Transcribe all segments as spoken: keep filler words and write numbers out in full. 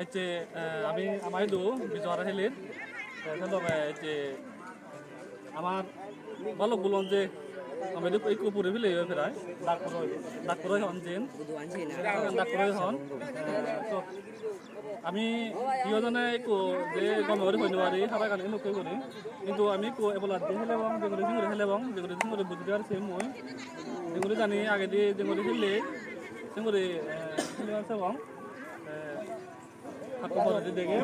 Ecche, eh, ami ama idu bijo hara helir. Te se loge ecche amar balok gulon je ami idu ikko puri pele oi prai. Dak puroi, dak puroi hon jen. Dak puroi hon. Eh, so, ami hiyo jone ikko je gome guri hoi no pari, hara gani enukke guri. Hintu ami ikko ebolat je helebong, jenguri jenguri helebong, jenguri jenguri bujidi ar se mui. Jenguri jani agedi jenguri helle, jenguri, eh, helle ar sebong. Eh, Hakko pore di dege.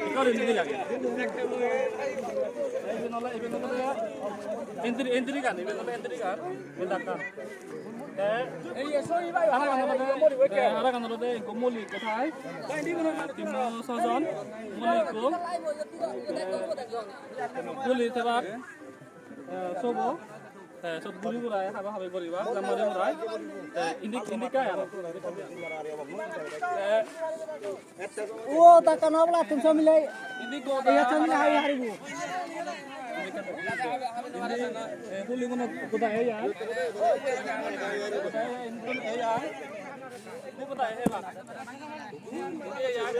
Ekko indi age. Iben ole, iben ole entry, entry gan, iben ole entry gan. Iben dakkan. Te, hara gan olode, te, hara gan olode ekko moli ekko thai. Tinno sojon, moli ekko. Moli thebak. Eh, sobo. Eh, sot guri gurai haba habi guriba, lamari gurai. Eh, indi, indi kai aro. Eh, o, taka no bla, tum samile. Indi go. Iya, samile hari hari bu. Indi, eh, huli guno goda ei ai. Ei ai. Indi goda ei ba. Indi ei ai,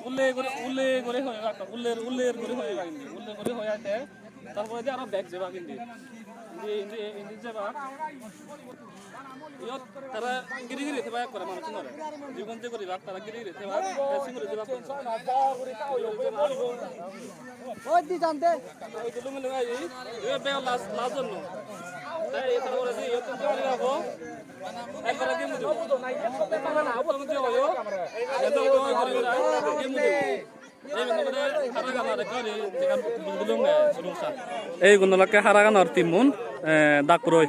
ulle guri, ulle guri hoi ba, ulle, ulle guri hoi ba indi. Ulle guri hoi ate. Tar pore je aro bek jebak indi. Indi, indi, indi jebak. Iyot tara giri giri theba ekkore manuchunore. Jigun je guribak tara giri giri theba. Te singuri jebak. Oi di jante. Oi di lungi lungi ayi. Ibe bek last, last jonno. Te tar pore je iyot je guribak. Ekkore gim dibo. Gim dibo. Ei gun olakke Haraganor team-un, eh, dak puroi.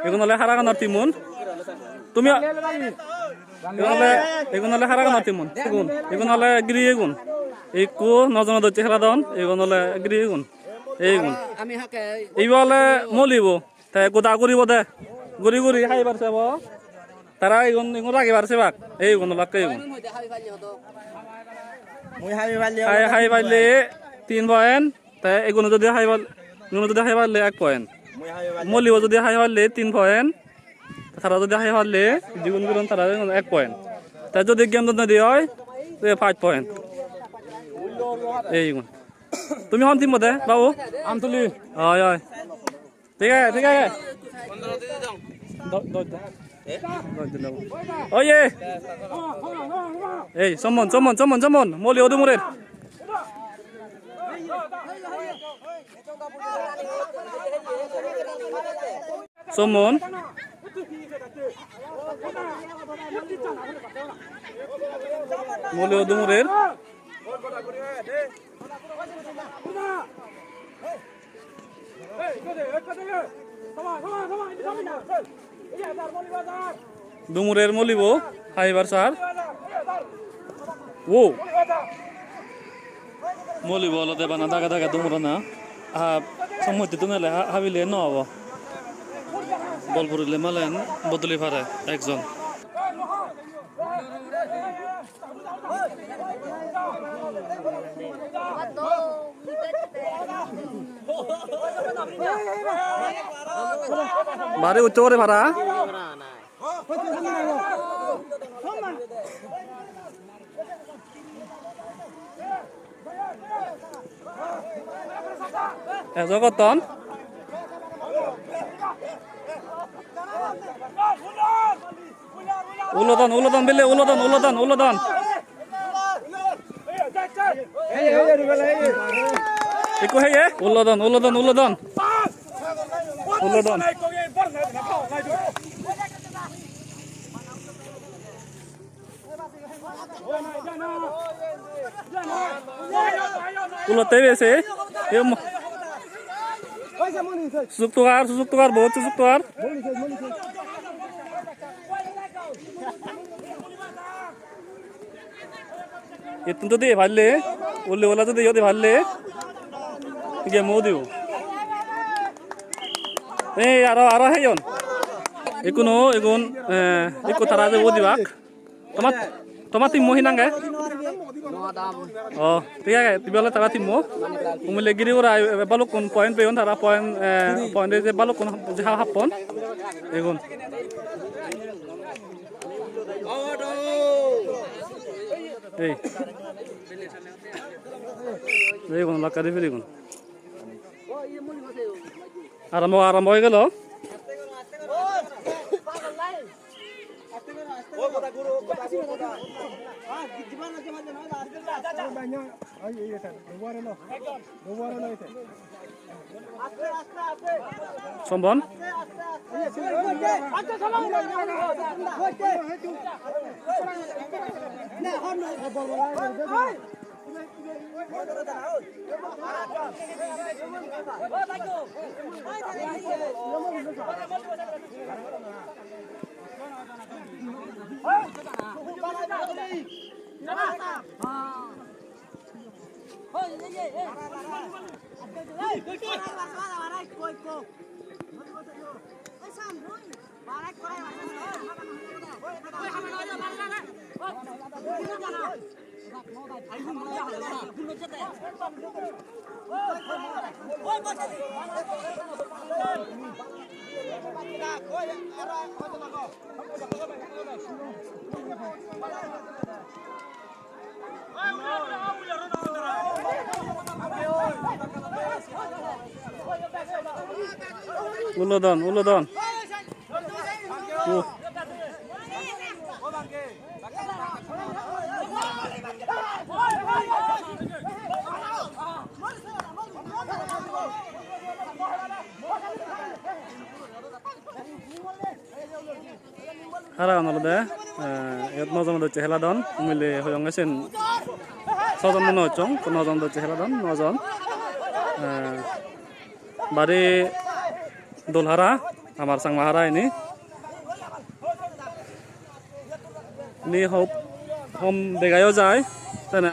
Igun ole Haraganor team-un. Tumi a-, igun ole, igun ole Haraganor team-un. Igun, igun ole giri igun. Ikku nojono docche heladon, igun ole giri igun. Ei igun. Ibe ole molibo. Te goda guribo de. Guri guri haibar sebo. Tara igun, igun ragibar sebak. Ei igun olakke igun. Mui habi palle. Hai, hai palle tin point. Te igun jodi hai pal-, igun jodi hai palle ek point. Mui habi palle. Molibo jodi hai palle tin point. Tara jodi hai palle, jigun gulon tara ek point. Te jodi game dot nodi oi, te five point. Ei igun. Tumi hon team ode, babu? Amtuli. Oi, oi. Thik age, thik age. Do-, do-, do-, do-, do-, do. Oye. Ei, somon, somon, somon, somon. Moli odu murer. Somon. Moli odu murer. Dumurer molibo, haibar sar. Wo. Molibo olode bana daga daga dumurana. Ah, sommotte tumele ha-, habile no obo. Bol purile malen bodoli pare ekjon. Bari ucche guri para. Ejo gotton. Ulodon, ulodon, bile, ulodon, ulodon, ulodon. Ikko heye, ulodon, ulodon, ulodon. Ulodon. Ulotte bese. Em. Susuk togar, susuk togar, bohut susuk togar. Ittun jodi ei palle, ulle bola jodi iyot ei palle, game-o udibo. Ei aro, aro heyon. Ikkuno, igun, eh, ikko tara jebo udibak. Toma, toma team-o hi nang ge? Oh, thik age, tumi ole tara team-o. Umile giri gora, eh, balukkun point peyon, tara point, eh, point je balukkun je ha-, happon. Igun. Ei. Ei gun, lakkari firi gun. Arambo, arambo oi gelo. Sombon. Ulodon, ulodon. Uh. Haragan olode, eh, iyot no jon docche heladon, mile hoyonge sen sojon mone hocchong, to no jon docche heladon, no jon. Eh, bari dol hara, amar Changma hara ini. Ini hop, hom degayo jai, tene.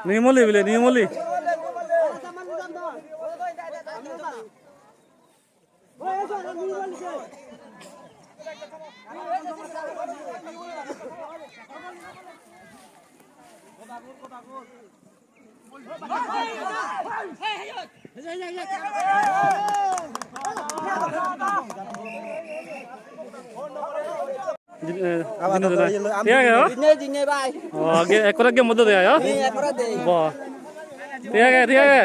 Nimoli bile, nimoli. Jin-, eh, abar jin-, to jin-, yellow, am-, thik age, ho? Jinne, jinne, bhai. Oh, ge-, ekkore game modde de, ho? Ni ekkore de. Bo. Thik age, thik age.